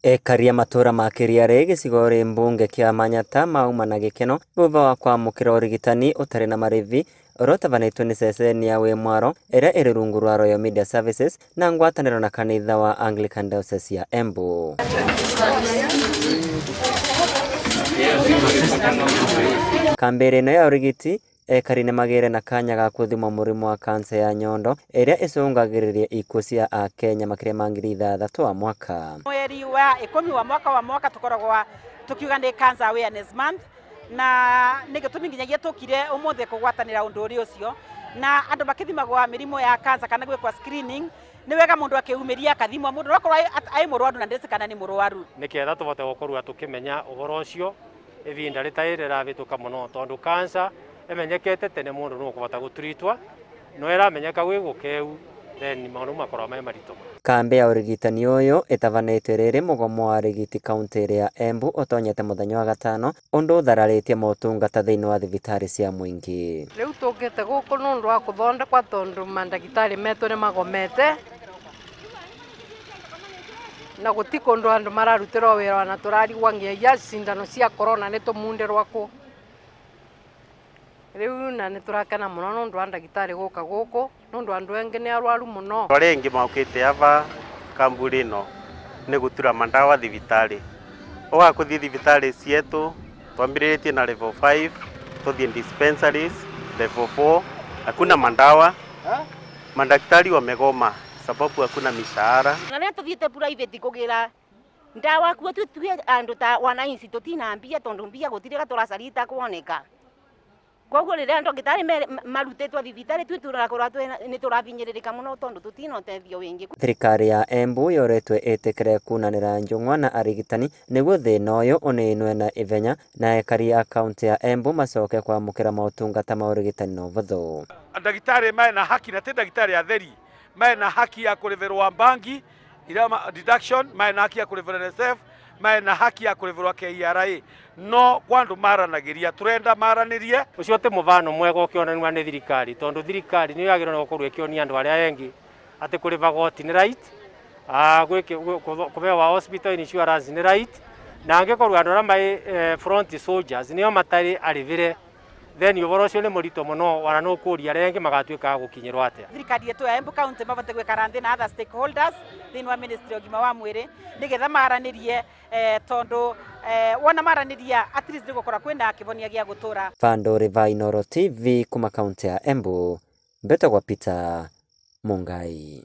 Ekaria matura ma Kiriari gĩcigo rĩ mbunge kĩa Manyata mauma na gĩkeno thutha wa kwamũkĩra ũrigitani ũtarĩ na marĩhi ũrĩa ũtabanĩtio nĩ ceceni ya Wĩmwaro ĩrĩa ĩrĩ rungu rwa Royal Media Services na ngwatanĩro na kanitha wa Anglican Diocese ya Embu. Kambĩrĩ ĩno ya ũrigiti ekari nĩmagĩire na kanya ga gũthimwo mũrimũ wa kansa ya nyondo ĩrĩa ĩcũngagĩrĩria ikuũ cia akenya makĩria ma 6,000 o mwaka. Mweri wa 10 wa mwaka tukoragwo tukiuga nĩ Cancer Awareness Month, na nĩ gĩtũmi nginyagia tũkire ũmũthĩ kũgwatanĩra ũndũ ũrĩa ũcio na andũ makĩthimagwo mĩrimũ ya cancer kana gwĩkwo screening. Nĩ wega mũndũ akĩumĩria akathimwo mũndũ okorwo ai mũrwaru na ndĩci kana nĩ mũrwaru, nĩketha tũvote gũkorwo tũkĩmenya ũhoro ũcio ivinda rĩtarĩ rĩravĩtũka mũno, tondũ cancer emenyekete tene mundu no kuvota gutritwa no eramenyeka gwi gukeu then maundu makorwo me marito. Kambi ya ũrigitani ũyũ ĩtabanĩtio rĩrĩ mũgomo wa arigiti kaunti ya Embu ũtonyete mũthenya wa gatano ũndũ ũthararĩtie motungata thĩinĩ wa thibitarĩ cia mũingĩ. Rĩu tũkĩte gũkũ nũndũ wa kũthondekwa tondũ mandagĩtarĩ metũ nĩ magomete na gũti kũndũ andũ mararutĩrwo wĩra na tũrarigwa nginya cindano cia corona nĩ tũmundirwa kũ. Rĩu na nĩ tũrakena mũno nũndũ wa ndagĩtarĩ gũka gũkũ nũndũ andũ engĩ nĩ arwaru mũno. Arĩa aingĩ maũkĩte ava kamburi ĩno nĩ gũtura mandawa thibitarĩ. Ũga kũthiĩ thibitarĩ cietũ twambĩrĩrĩtie na level 5 tũthiĩ dispensaries level 4 hakuna mandawa, madaktari wamegoma sababu hakuna mishahara. Na rĩrĩa tũthiĩte private kũgĩra ndawa kuo tũtue andũ ta wananchi tũtina mbia tondũ mbia gũtirĩ gatũracarita kuoneka. Koguo rĩrĩa ndagĩtarĩ marutĩtwo thibitarĩ tũ tũrakorwo nĩ tũrabinyĩrĩrĩka mũno tondũ tũtina ũteithio wĩngĩ. Thirikari ya Embu yoretwe ĩtĩkĩre kunanĩra njũng'wa na arigitani nĩguo thĩna ũyũ ũninwe na ithenya na ekari a kaunti ya Embu macoke kwamũkĩra motungata ma ũrigitani na ũhũthũ. Ndagĩtarĩ mena haki na ti ndagĩtarĩ atheri mena haki ya kũrĩhĩrwo bangi ira deduction, mena haki ya kũrĩhĩrwo NSSF, mena haki ya kũrĩhĩrwo KRA, no kwa andu maranagĩria turenda maranĩrie. Ũcio ti mũvano mwega ũkĩonanua nĩ thirikari tondũ thirikari nĩyo yagĩrĩirwo nĩ gũkorwo ĩkĩonia andũ arĩa engi atĩ kũrĩha goti nĩ right, kũhewa hospital insurance nĩ right, na angĩkorwo andũ arĩa marĩ front soldiers nĩo matarĩ arĩvĩre, then ũhoro ũcio nĩ mũritũ mũno wana nĩ ũkũria arĩa angĩ magatuĩka a gũkinyĩrwo atĩa. Thirikari yetu ya Embu County mabate gwikara nthĩ na other stakeholders thĩinĩ wa ministry ya ũgima wa mwĩrĩ nĩgetha maranĩrie tondũ wona maranĩria at least nĩgũkorwo kwĩna kĩhonia gĩa gũtũra. Fandori Vainoro TV kuma kaunti ya Embu, mbetagwa Peter Mungai.